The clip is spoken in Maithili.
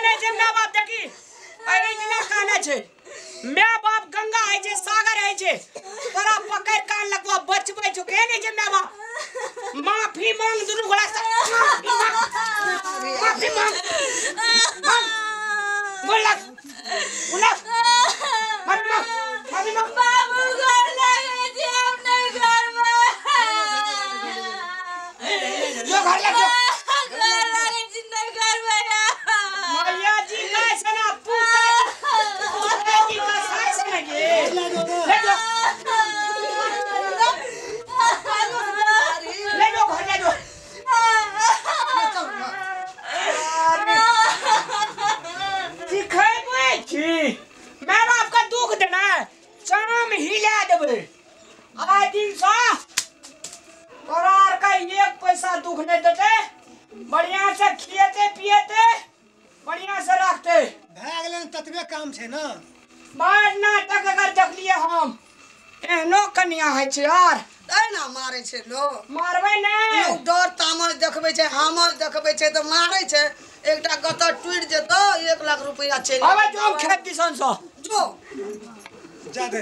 केहन होइ छै my बाप देखी एहि दिना कानै छै my बाप गंगा होइ छै सागर होइ छै तोरा पकड़ि कान लगबो बचबै छौ केहन होइ छै my बाप माफी मांग दुनू गोड़ा से माफी मांग मांग बोल लग बोल माफी मांग माफी मांग बाबू घर लगे छी हम नहीं करबै जो घर लग जो घर लगे छी नहीं करबै मैया जी का सना पूता पूता जी का सास न गे ले जो ले जो घर ले जो सिखेबै छी my बाप का दुख देना चाम हिला देबै आइ दिन सँ तोरा आर का एक पैसा दुख नहीं देते बढ़िया से खिएते पिएते बढ़िया से रखते भए गेलै ने ततबे काम छै ने बड़ नाटक अगर देखलिए हम एहनो कनिया होइ छै यार तै ना मारै छै लोग मारबै नहि लोग डर तामस देखबै छै हामस देखबै छै तऽ मारै छै एकटा गतर टूटि जेतौ 1 लाख रुपया चलि आबै जो हम खेत दिसन सँ जो जा दे।